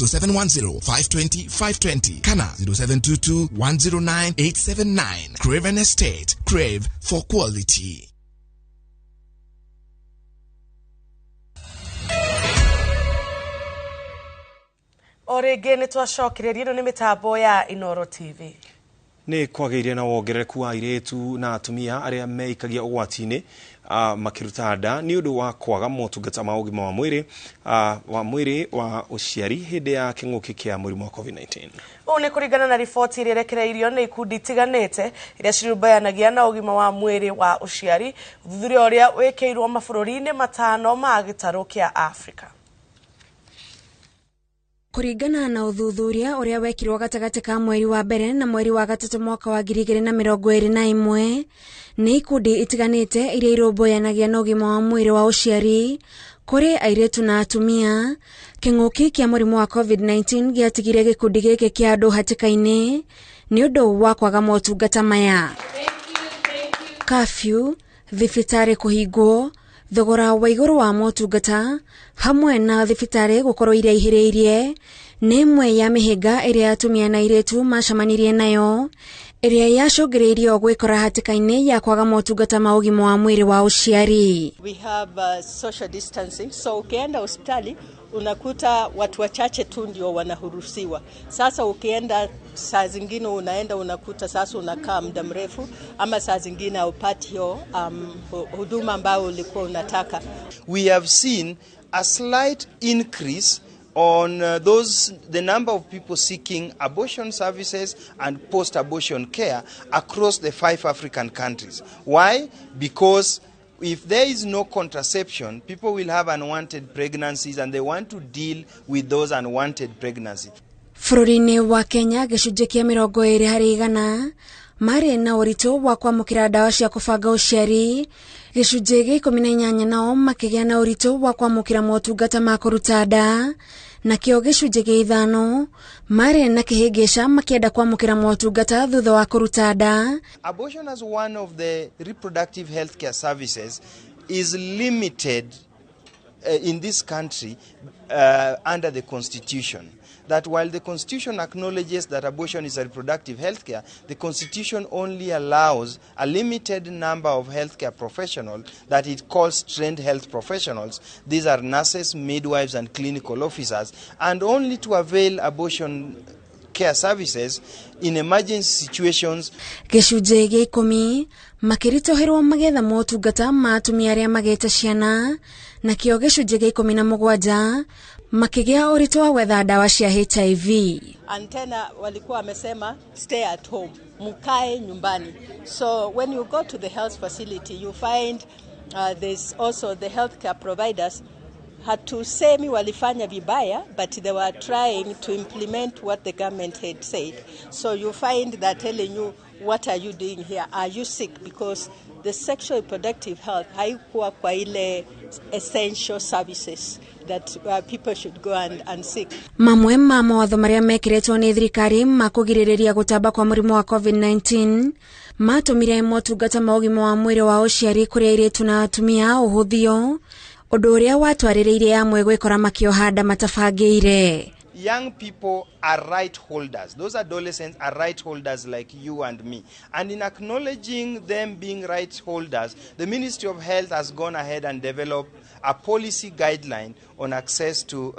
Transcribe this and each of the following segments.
0710 520 520 kana 0722 109 879. Craven Estate. Crave for quality. O rĩngĩ nĩ twacokereria, ĩno nĩ mĩtambo ya Inoro TV. Nĩ kwagĩire na wongerereku wa airĩtu na atumia arĩa meikagia ũgwati-inĩ makĩruta nda nĩ ũndũ wa kwaga motungata ma ũgima wa mwĩrĩ wa ũciari hĩndĩ ya kĩng'ũki kĩa mũrimũ wa COVID-19. Ũũ nĩ kũringana na riboti ĩrĩa ĩrekereirio nĩ ikundi itiganĩte iria cirũmbũyanagia na ũgima wa mwĩrĩ wa ũciari, ũthuthuria ũrĩa wĩkĩirwo mabũrũri-inĩ 5 ma gĩtarũ kĩa Afrika. Kũringana na ũthuthuria ũrĩa wekirwo gatagatĩ ka mweri wa mbere na mweri wa gatatũ mwaka wa 2021 nĩ ikundi itiganĩte iria irũmbũyanagia na ũgima wa mwĩrĩ wa ũciari kũrĩ airĩtu na atumia, kĩng'ũki kĩa mũrimũ wa COVID-19 gĩatigire gĩkundi gĩkĩ kĩa andũ hatĩka-inĩ nĩ ũndũ wa kwaga motungata maya. Kafyu, thibitarĩ kũhingwo, thogora wa igũrũ wa motungata hamwe na thibitarĩ gũkorwo iraihĩrĩirie nĩ ĩmwe ya mĩhĩnga ĩrĩa atumia na airĩtu macemanirie nayo ĩrĩa yacũngĩrĩirio gwĩkora hatĩka-inĩ ya kwaga motungata ma ũgima wa mwĩrĩ wa ũciari. We have social distancing, so ukienda hospitali unakuta watu wachache tu ndio wanaruhusiwa. Sasa ukienda saa zingine unaenda unakuta sasa unakaa muda mrefu, ama saa zingine haupati hiyo huduma ambayo ulikuwa unataka. We have seen a slight increase on those the number of people seeking abortion services and post-abortion care across the 5 African countries. Why? Because if there is no contraception, people will have unwanted pregnancies and they want to deal with those unwanted pregnancies. Bũrũri-inĩ wa Kenya, gĩcunjĩ kĩa 20% marĩ na ũritũ wa kwamũkĩra ndawa cia kũbanga ũciari, gĩcunjĩ gĩa 18 nao makĩgĩa na ũritũ wa kwamũkĩra motungata ma kũruta nda, nakĩo gĩcunjĩ gĩa 5 marĩ na kĩhĩngĩca makĩenda kwamũkĩra motungata thutha wa kũruta nda. Abortion as one of the reproductive health care services is limited in this country under the Constitution. That while the Constitution acknowledges that abortion is a reproductive health care, the Constitution only allows a limited number of healthcare professionals that it calls trained health professionals. These are nurses, midwives, and clinical officers, and only to avail abortion care services in emergency situations. Gĩcunjĩ gĩa 10 makĩritũhĩrwo magĩetha motungata ma atumia arĩa magĩte ciana, nakĩo gĩcunjĩ gĩa 17 makĩgĩa ũritũ wa gwetha ndawa cia HIV. And tena walikuwa wamesema stay at home, mkae nyumbani. So when you go to the health facility, you find there's also the healthcare providers, hatusemi walifanya vibaya, but they were trying to implement what the government had said. So you find that telling you, "What are you doing here? Are you sick?" Because the sexual reproductive health haikuwa kwa ile essential services that people should go and seek. Mamwe ma mawatho marĩa mekĩrĩtwo nĩ thirikari ma kũgirĩrĩria gũtamba kwa mũrimũ wa COVID-19 matũmire motungata ma ũgima wa mwĩrĩ wa ũciari kũrĩ airĩtu na atumia ũhũthio, ũndũ ũrĩa watwarĩrĩire amwe gwĩkora makĩoha nda matabangĩire. Young people are right holders. Those adolescents are right holders like you and me. And in acknowledging them being right holders, the Ministry of Health has gone ahead and developed a policy guideline on access to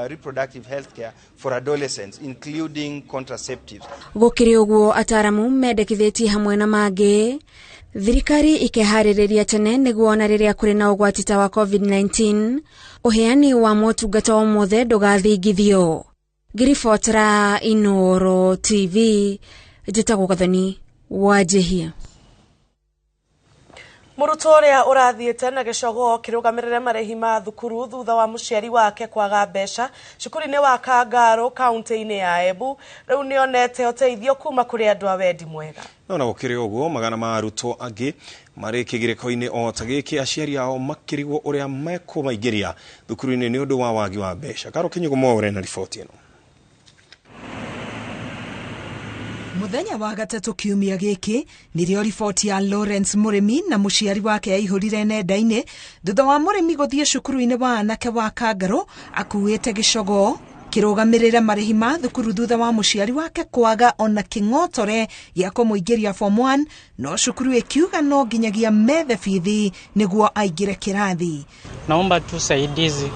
reproductive health care for adolescents, including contraceptives. Gũkĩrĩ ũguo, ataramu mendekithĩtie hamwe na mangĩ thirikari ikeharĩrĩria tene nĩguo ona rĩrĩa kũrĩ na ũgwati ta wa COVID-19 ũheani wa motungata o mothe ndũgathingithio. Ngĩribotera Inoro TV, njĩtagwo Gathoni Wanjĩhia. Mũrutwo ũrĩa ũrathiĩte na gĩcogoo kĩrũgamĩrĩre marĩhi ma thukuru thutha wa mũciari wake kwaga mbeca cukuru-inĩ wa Kangarũ kaunti-inĩ ya Embu rĩu nĩonete ũteithio kuma kũrĩ andũ a wendi mwega. No na gũkĩrĩ ũguo, magana ma arutwo angĩ marĩ kĩgirĩko-inĩ o ta gĩkĩ, aciari ao makĩrigwo ũrĩa mekũmaingĩria thukuru-inĩ nĩ ũndũ wa wagi wa mbeca. Karo Kinyugo Mwaure na riboti ĩno. Muthenya wa gatatũ kiumia gĩkĩ nĩrĩo riboti ya Lawrence Mũrĩmi na mũciari wake yaihũrire nenda-inĩ thutha wa Mũrĩmi gũthiĩ cukuru-inĩ wa anake wa Kangarũ akuĩte gĩcogoo. Kĩrũgamĩrĩre marĩhi ma thukuru thutha wa mũciari wake kwaga ona kĩng'otore gĩa kũmũingĩria form 1, no cukuru ĩkiuga no nginyagia methe bithi nĩguo aingĩre kĩrathi. Naomba tu saidizi.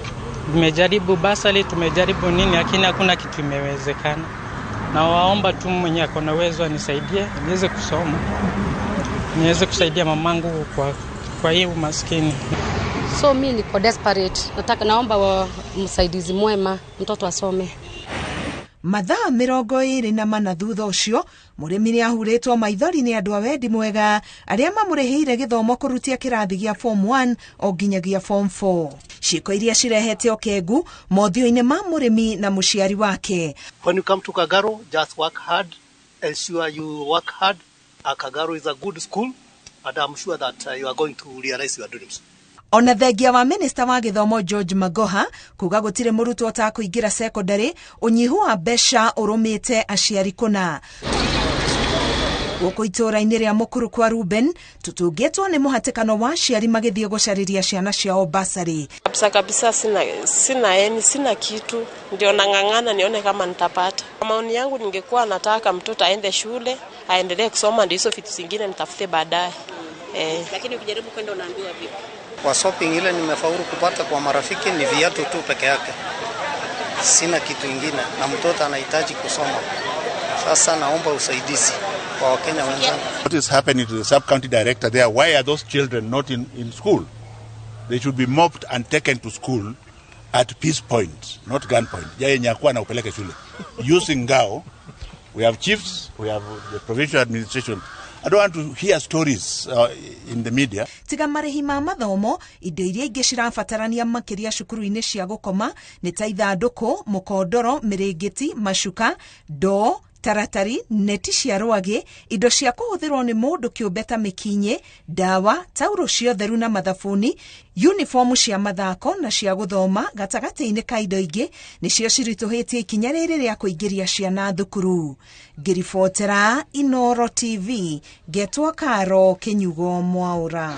Tumejaribu basari, tumejaribu nini, lakini hakuna kitu imewezekana. Na waomba tu mwenye ako na uwezo anisaidie niweze kusoma, niweze kusaidia mamangu kwa hii umaskini. So mi niko desperate, nataka naomba wa msaidizi mwema mtoto asome. Mathaa 24 thutha ũcio mũrĩmi nĩ ahurĩtwo maithori nĩ andũ a wendi mwega arĩa mamũrĩhĩire gĩthomo kũrutia kĩrathi gĩa form 1 o nginyagia form 4. Ciĩko iria cirehete ũkengu mothiũ-inĩ ma mũrĩmi na mũciari wake. When you come to Kagaru, just work hard, ensure you work hard. Kagaru is a good school and I'm sure that you are going to realize your dreams. Ona thengia wa minista wa gĩthomo George Magoha kuga gũtirĩ mũrutwo ũtakũingĩra secondary, ũnyihu wa mbeca ũrũmĩte aciari kũna. Gũkũ itũũra-inĩ rĩa Mũkuru kwa Ruben tutungĩtwo nĩ mũhatĩkano wa aciari magĩthiĩ gũcarĩria ciana ciao basari. Kabisa kabisa sina eni, sina kitu, ndio nang'ang'ana nione kama nitapata. Kwa maoni yangu ningekuwa nataka mtoto aende shule, aendelee kusoma, ndio hizo vitu zingine nitafute baadaye. Lakini ukijaribu kwenda unaambiwa vipi? Kwa shopping ile nimefaulu kupata kwa marafiki ni viatu tu peke yake. Sina kitu ingine na mtoto anahitaji kusoma. Sasa naomba usaidizi kwa Wakenya wenzangu. What is happening to the sub-county director there? Why are those children not in school? They should be mopped and taken to school at peace point, not gun point. Jaye nyakuwa na upeleke shule. Using ngao, we have chiefs, we have the provincial administration. I don't want to hear stories in the media. Tiga marĩhi ma mathomo, indo iria ingĩ cirabatarania makĩria cukuru-inĩ cia gũkoma nĩ ta ithandũkũ, mũkondoro, mĩrĩngĩti, macuka, ndoo, taratari, neti cia rwagĩ, indo cia kũhũthĩrwo nĩ mũndũ kĩũmbe ta mĩkinyĩ, ndawa, taurũ cia ũtheru na mathabuni, uniformu cia mathako na cia gũthoma gatagatĩ-inĩ ka indo ingĩ nĩcio ciritũhĩtie ikinya rĩrĩ rĩa kũingĩria ciana thukuru. Ngĩribotera Inooro TV, ngetwo Karo Kĩnyugo Mwaũra.